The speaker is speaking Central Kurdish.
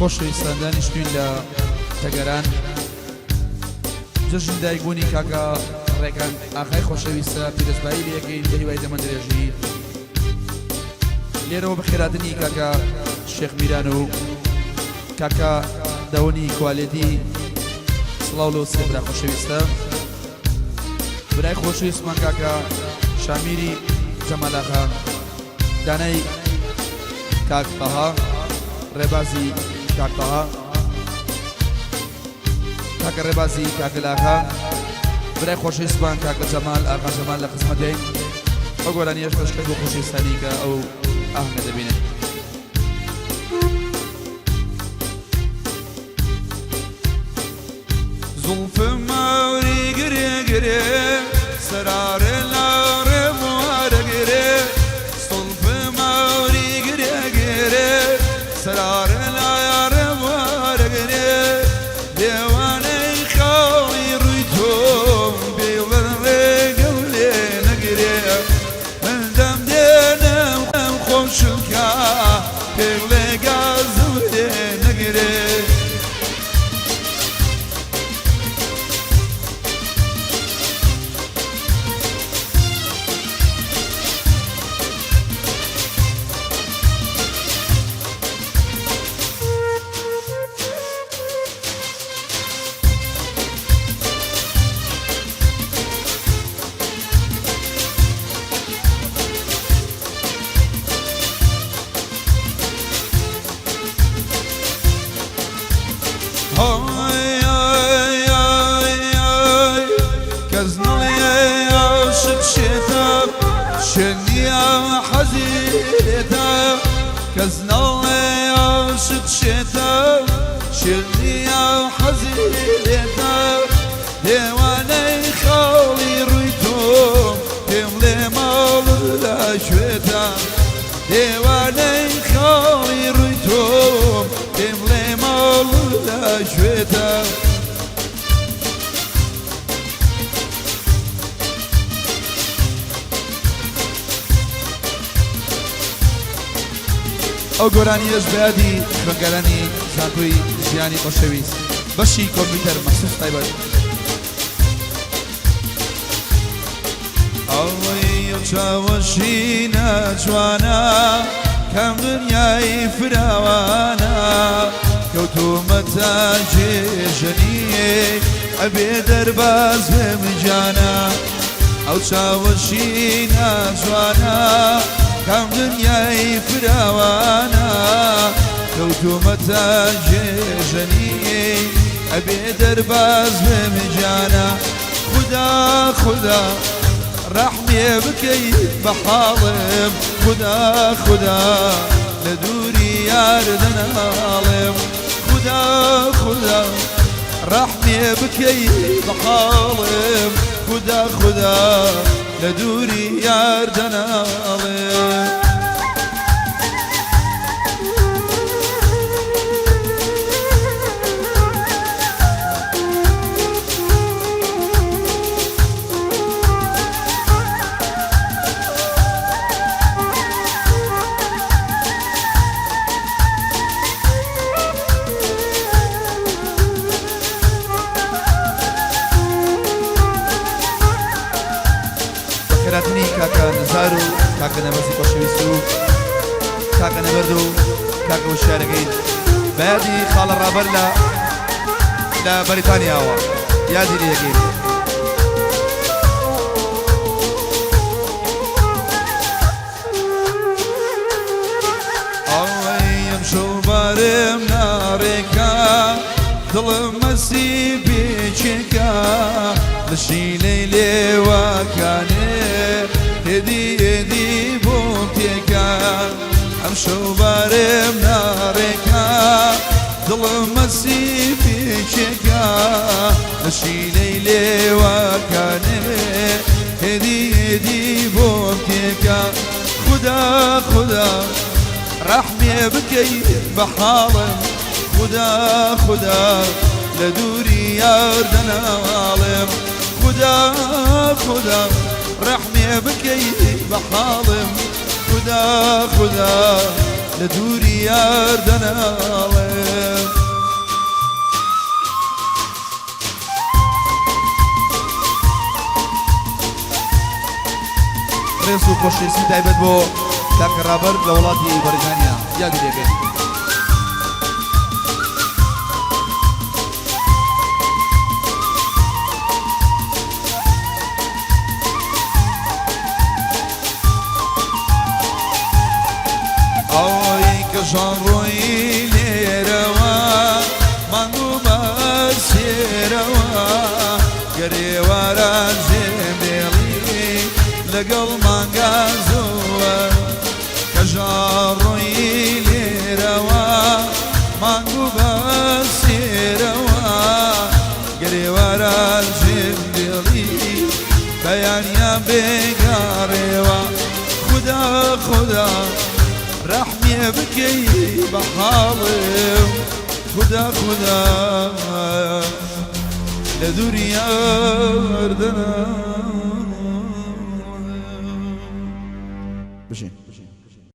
خۆشەویستان دانیشتوین لە تەگەران جەژن دایکبوونی کاکە ڕێکان ئاغای خۆشەویستە پیرۆزبایی لەکەین بە هیوای تەمەن درێژی لێرەوە بەخێراتنی کاکە شێخ میران و کاکە دەونی کوالێتی سڵاو لەو سێ برا خۆشەویستە برای خۆشەویستمان کاکە شامیری جەمالاغا دانای کاک تەها ڕێبازی کاک تەها کاکە ڕێبازی کاکە لاغا برای خۆشەویستمان کاکە جەمال ئاغا جەمال لە خزمەتین ئەو گۆرانیەش پێشکەش بۆ خۆشەویستانی کە ئەو ئاهەنگە دەبینن. زوڵفم ماوری گرێ گرێ سەرارێ لاڕێ موارە گرێ زوڵفم ماوری گرێ گرێ سەرارێ لاڕێ موارە گرێ دێوانەی خاڵی ڕووی تۆم بێوەر ڕێگەم لێ نەگرێ من دەم دێنم خۆم شلکا پێڵێ گازم لێ نەگرێ. کەس نەڵێ عاشق شێتە شێت نییە حەزی لێتە کەس نەڵێ عاشق شێتە شێت نییە حەزی لێتە دێوانەی خاڵی ڕووی تۆ پێم لێ ماڵ لە کوێتە دێوانەی خاڵی ڕووی تۆ پێم بڵێ ماڵ لە کوێتە؟ ئەو گۆرانیەش بە یادی خوێندکارانی زانکۆی ژیانی خۆشەویست بەشی کۆمپیوتەر مەخسوس تایبەت. ئەوەی ئەو چاوە شینە جوانە کام دنیای فراوانە کەوتومەتە جێژەنی ئەبێ دەرباز بێم گیانە ئەو چاوە شینە جوانە کام دنیای فراوانە کەوتومەتە جێژەنی ئەبێ دەرباز بێم گیانە خودا خودا ڕەحمێ بکەی بە حاڵم خودا خودا لە دووری یار دەناڵم خودا خودا ڕەحمێ بکەی بە حاڵم خودا خودا لە دووری یار دەناڵم. بەخێرهاتنی کاکە نزار و کاکە نەبەزی خۆشەویست و کاکە نەبەرد و کاکە وشیارەکەی بە یادی خاڵە ڕابەر لە لە بەریتانیاوە یادی لێ ئەکەین. ئەڵێی ئەمشەو بارم ناڕێکە دڵم مەسی بێکێکە لەشیلەی لێوەکانێ هێدی هێدی بۆم تێکە ئەمشەو بارم ناڕێکە دڵم مەسی بێکێکە لەشیلەی لێوەکانێ هێدی هێدی بۆم تێکە خودا خودا ڕەحمێ بکەی بە حاڵم خودا خودا لە دووری یار دەناڵم خودا خودا ڕەحمێ بکەی بە حاڵم خودا خودا. لە دووری یار دەناڵم. ڕێز و خۆشەویستی تایبەت بۆ کاکە ڕابەر لە وڵاتی بەریتانیا یادی لێکەین. ئەوەی کەژاڵ ڕۆیی لێرەوە مانگ و بەسێرەوە گەر ئێواران جێم بێڵی لەگەڵ مانگا زووە کەژاڵ ڕۆیی لێرەوە مانگ و بەسێرەوە گەر ئێواران جێم بێڵی بەیانیان بێگاڕێوە خودا خودا ڕەحمێ بکەی بە حاڵم خودا خودا لە دووری یار دەناڵم.